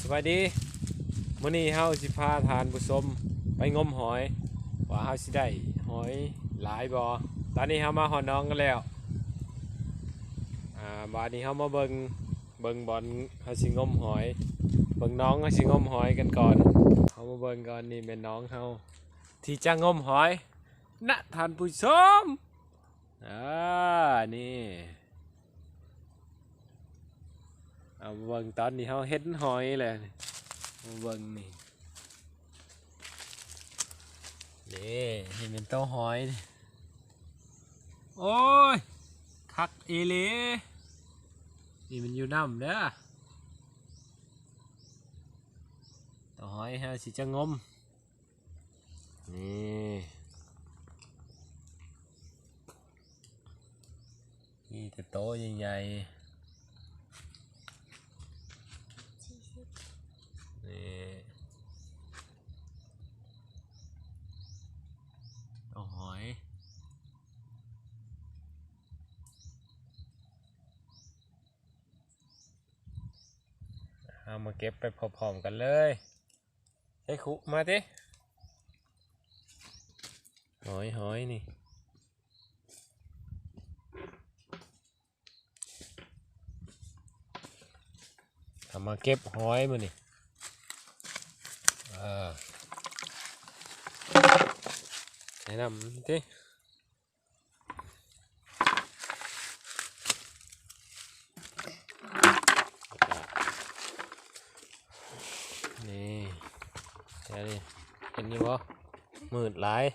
ສະບາຍດີ ມື້ນີ້ເຮົາຊິພາທ່ານຜູ້ຊົມໄປງົມຫອຍ ວ່າເຮົາຊິໄດ້ຫອຍຫຼາຍບໍ່. ຕອນນີ້ເຮົາມາຮອດໜອງກັນແລ້ວ ອາ ບາດນີ້ເຮົາມາເບິ່ງ ເບິ່ງບ່ອນເຮົາຊິງົມຫອຍ ເບິ່ງໜອງເຮົາຊິງົມຫອຍກັນກ່ອນ. ເຮົາມາເບິ່ງກ່ອນ ນີ້ແມ່ນໜອງເຮົາທີ່ຈະງົມຫອຍນະທ່ານຜູ້ຊົມ. ອາ ນີ້ ເອົາເບິ່ງຕອນນີ້ເຮົາເຫັນຫອຍແລ້ວ ມາເບິ່ງນີ້ ນີ້ ນີ້ແມ່ນໂຕຫອຍ ໂອ້ຍ ຄັກອີ່ຫຼີ ນີ້ມັນຢູ່ນ້ຳເດີ ໂຕຫອຍເຮົາຊິຈະງົມ ນີ້ ມີແຕ່ໂຕໃຫຍ່ໆ ນີ້ ໂຕຫອຍ ເຮົາມາເກັບໄປພ້ອມໆກັນເລີຍ. ໃສ່ຄຸມາຕິ ຫອຍ ຫອຍນີ້ ເຮົາມາເກັບຫອຍມື້ນີ້ ເອີ ໃສ່ນ້ຳຕິ. ນີ້ ແຖວນີ້ ເຫັນຢູ່ບໍ່? ມືດຫຼາຍ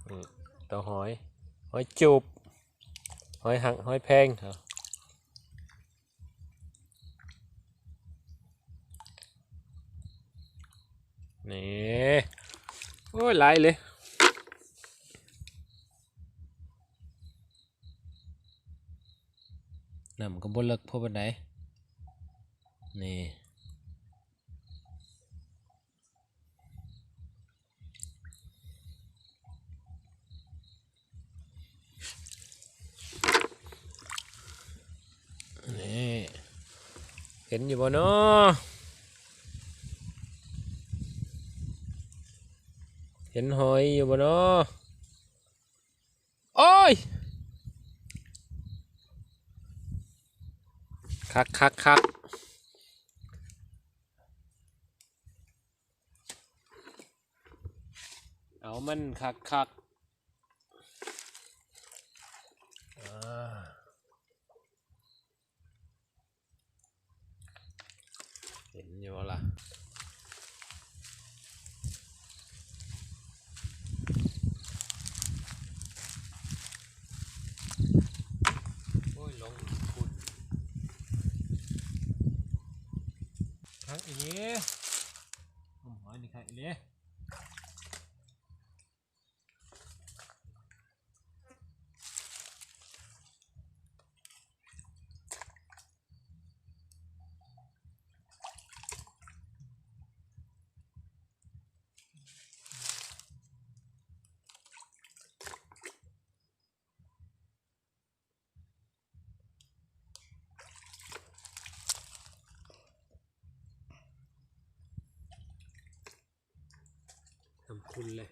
ອືມ ໂຕຫອຍ ຫອຍຈູບ ຫອຍຮັກ ຫອຍແພງ. ນີ້ ໂອ້ຍ ຫຼາຍເລີຍ ນ້ຳກໍບໍ່ເລິກພໍປານໃດ ນີ້. ນີ້ ເຫັນຢູ່ບໍ່ນໍ? ເຫັນຫອຍຢູ່ບໍ່ນໍ? ໂອ້ຍ ຄັກໆໆ ເອົາມັນຄັກໆ ເອີ ເຫັນຢູ່ບໍ່ລະ? ໂອ້ຍ ລົງພຸ້ນ ຄັກອີ່ຫຼີ ງົມຫອຍນີ້ຄັກອີ່ຫຼີ. ນ້ຳຂຸ່ນເລີຍ.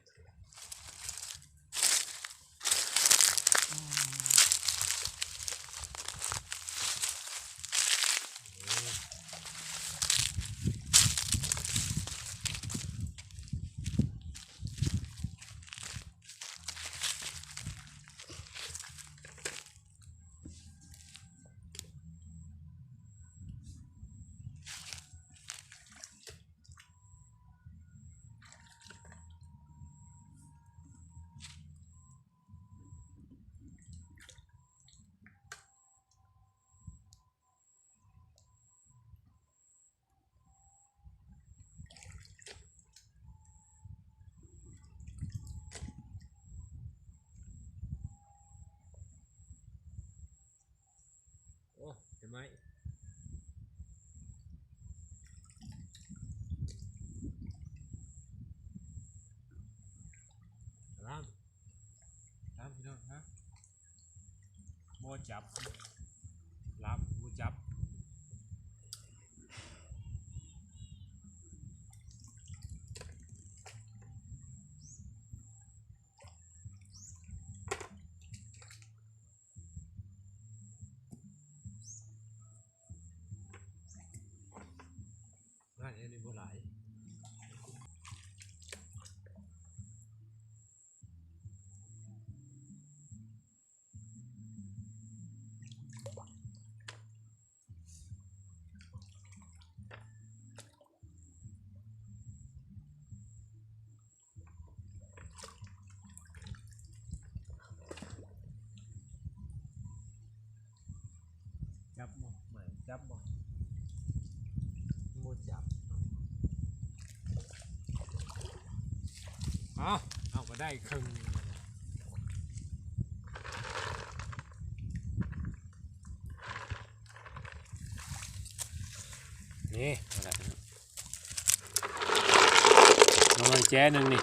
ໂອ້ ເປັນໄມ້ ລາມ ລາມ ພີ່ນ້ອງຮະ ບໍ່ຈັບ ລາມ ບໍ່ຈັບ. ຈັບບໍ່? ໄມ້ຈັບບໍ່? ບໍ່ຈັບ. ເອົາ ເຮົາກໍໄດ້ເຄິ່ງ. ນີ້ ເອົາລະ ເອົາມາແຈໜຶ່ງນີ້.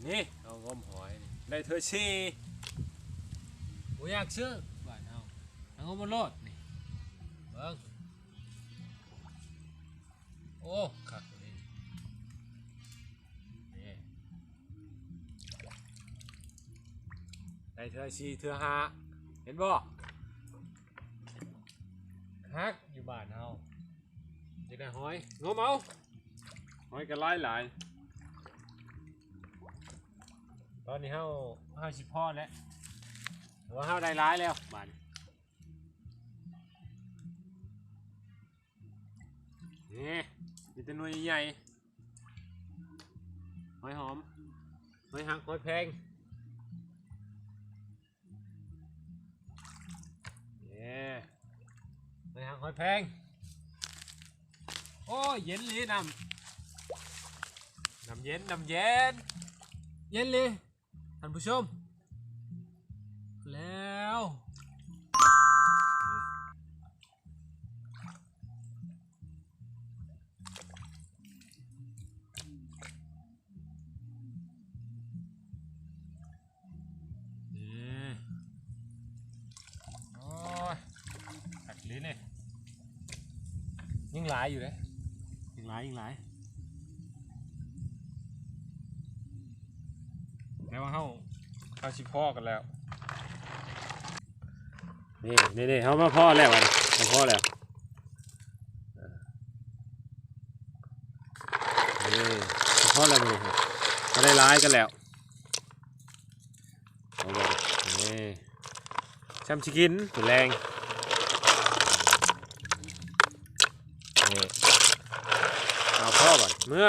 ນີ້ ເອົາງົມຫອຍນີ້ ໄດ້ເທື່ອສີ່. ບໍ່ຢາກຊື້ ບ້ານເຮົາ ເອົາງົມມາໂລດນີ້ ເບິ່ງ. ໂອ້ ຄັກເລີຍ ນີ້ ໄດ້ເທື່ອສີ່ເທື່ອຫ້າ ເຫັນບໍ່? ຄັກ ຢູ່ບ້ານເຮົາ ຢາກໄດ້ຫອຍ ງົມເອົາ ຫອຍກໍຫຼາຍໆ. ຕອນນີ້ເຮົາ ເຮົາຊິພໍແລ້ວ ເພາະວ່າເຮົາໄດ້ຫຼາຍແລ້ວ ບາດນີ້. ນີ້ ມີແຕ່ໜ່ວຍໃຫຍ່ ຫອຍຫອມ ຫອຍຫັກ ຫອຍແພງ. ນີ້ ຫອຍຫັກ ຫອຍແພງ. ໂອ້ຍ ເຢັນເລີ ນ້ຳ ນ້ຳເຢັນ ນ້ຳເຢັນ ເຢັນເລີ ທ່ານຜູ້ຊົມ. ແລ້ວ ນີ້ ໂອ້ຍ ຄັກອີ່ຫຼີນີ້ ຍັງຫຼາຍຢູ່ເດ້ ຍັງຫຼາຍ ຍັງຫຼາຍ. ແຕ່ວ່າເຮົາ ເຮົາຊິພໍກັນແລ້ວ. ນີ້ ນີ້ ນີ້ ເຮົາມາພໍແລ້ວ ບາດນີ້ ເຮົາພໍແລ້ວ ເອີ ນີ້ ເຮົາພໍແລ້ວ ບາດນີ້ ເຮົາໄດ້ຫຼາຍກັນແລ້ວ. ເອົາ ນີ້ ຊ່ຳຊິກິນມື້ແລງ ນີ້ ເອົາ ພໍ ບາດນີ້ ເມືອ.